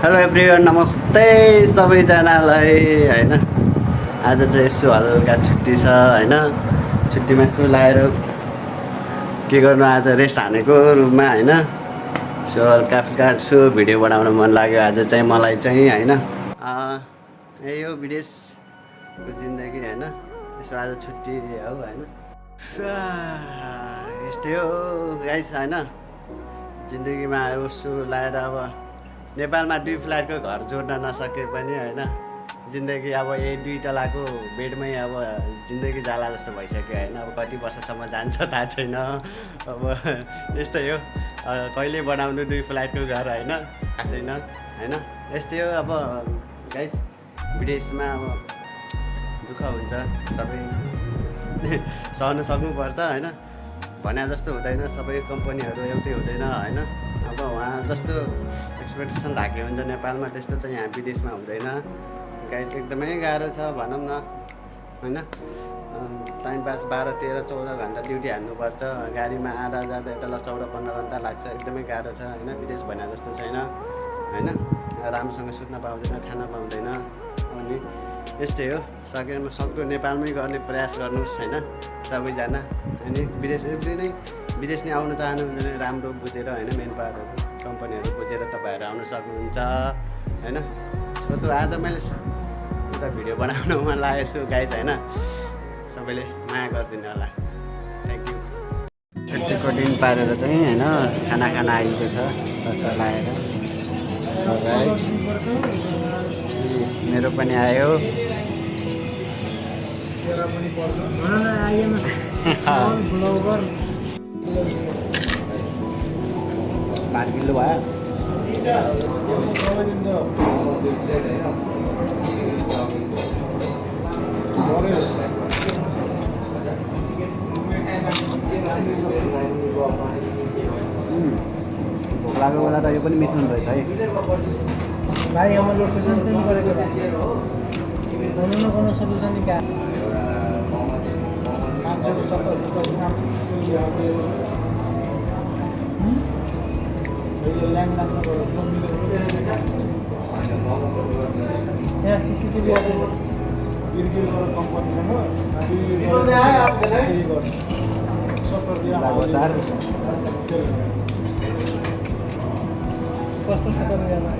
Hello everyone, नमस्ते सबैजनालाई होइन। आज चाहिँ यसो हल्का छुट्टी छ होइन। छुट्टीमा यसो लाएर के गर्नु, आज रेस्ट हानेको रुममा होइन। सो हल्का फुल्का यसो भिडियो बनाउन मन लाग्यो आज चाहिँ मलाई चाहिँ होइन। यही हो विदेशको जिन्दगी होइन। यसो आज छुट्टी हो होइन। यस्तै हो गाइस होइन। जिन्दगीमा यसो लाएर अब नेपालमा 2 फ्ल्याटको घर जोड्न नसके पनि होइन, जिन्दगी अब यही 2 तलाको बेडमै अब जिन्दगी जाला जस्तो भइसक्यो होइन। अब कति वर्षसम्म जान्छ थाहा छैन। अब यस्तै हो, कहिले बनाउनु 2 फ्ल्याटको घर होइन, थाहा छैन होइन। यस्तै हो अब गाइस, विदेशमा अब दुःख हुन्छ, सबै सहनु सक्नुपर्छ होइन। भने जस्तो हुँदैन, सबै कम्पनीहरू एउटै हुँदैन होइन। अब उहाँ जस्तो एक्सपेक्टेसन राख्यो हुन्छ नेपालमा, त्यस्तो चाहिँ यहाँ विदेशमा हुँदैन गाइस। एकदमै गाह्रो छ भनौँ न होइन। टाइम पास 12, 13, 14 घन्टा ड्युटी हान्नुपर्छ। गाडीमा आधा जाँदा यता 14-15 घन्टा लाग्छ। एकदमै गाह्रो छ होइन। विदेश भने जस्तो छैन होइन। राम्रोसँग सुत्न पाउँदैन, खान पाउँदैन। अनि यस्तै हो, सक्दो नेपालमै गर्ने प्रयास गर्नुहोस् होइन सबैजना। अनि विदेश नै आउनु चाहनुहुन्छ भने राम्रो बुझेर होइन, मेन पावरहरू कम्पनीहरू बुझेर तपाईँहरू आउनु सक्नुहुन्छ होइन। छोटो आज मैले एउटा भिडियो बनाउन मन लागेको छु गाइज होइन। सबैले माया गरिदिनु होला, थ्याङ्क यू। छुट्टीको दिन पारेर चाहिँ होइन खाना आएको छ टक्क लाएर गाइज। मेरो पनि आयो। पार्किलो भयो। भोक लागेको बेला त यो पनि मिठो रहेछ है भाइ। हाम्रो लोकेसन चेन्ज गरेको भाइ, सल्युसन निकाल। यहाँ सिसिटिभी कस्तो छ तपाईँमा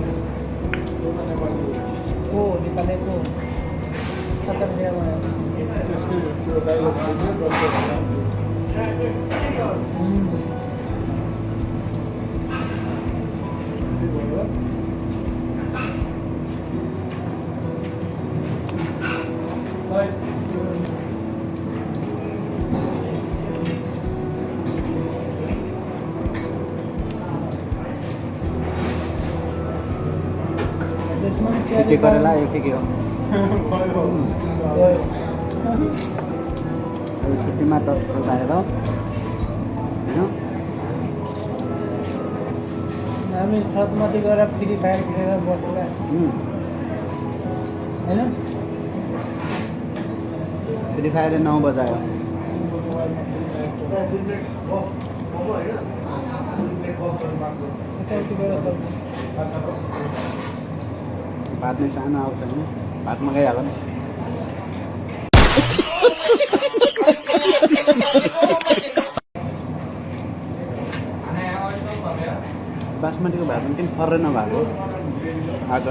को नेपालीको 70 के गरेला एक हो। छुट्टीमा त लगाएर होइन। हामी छतमाथि गएर फ्री फायर खेलेर बसेर होइन। Free fire 9 बजायो। भातमै सानो आउँछ होइन, भातमा गइहाल्छ। बासमतीको भात पनि किन फर्रै नभएको आज।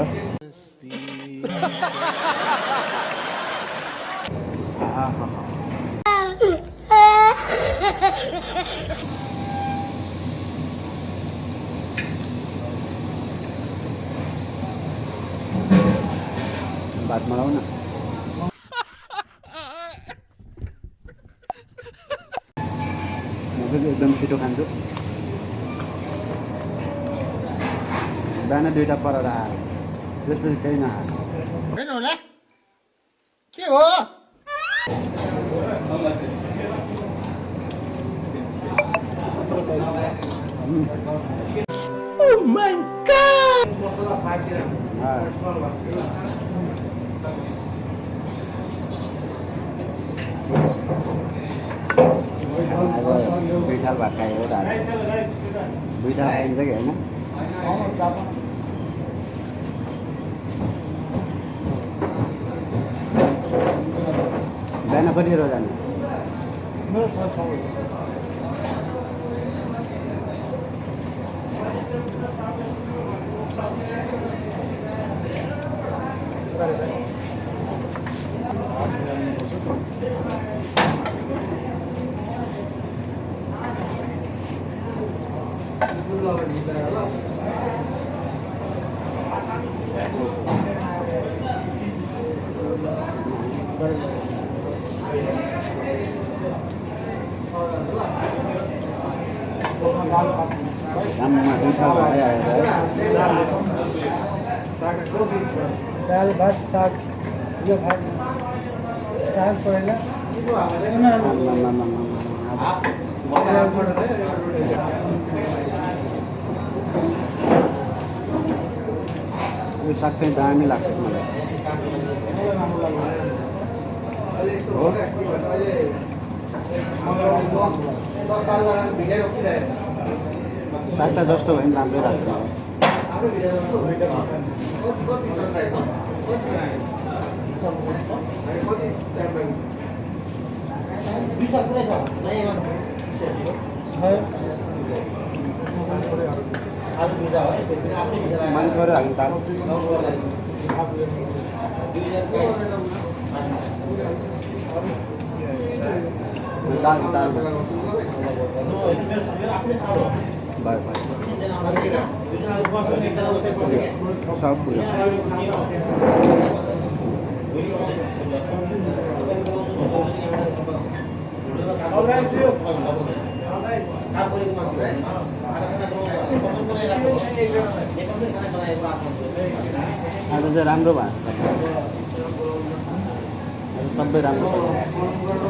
भात मगाऊ न। म पनि एकदम छिटो खान्छु। बिहान 2टा परेर आयो, त्यसपछि केही नआयो। होला के हो? Oh my God! दुईठाल भात खायो दुईटा खाइन्छ कि होइन। यहाँ कतिखेर जाने मेरो छ काममा दुईटा भाइ आएर दाल भात साग यो भात साग पहिला यो साग चाहिँ दामी लाग्छ मलाई हो साग त जस्तो भयो नि राम्रै लाग्छ मन पऱ्यो हामी दाल सब कुरो आज चाहिँ राम्रो भएको छ सबै राम्रो छ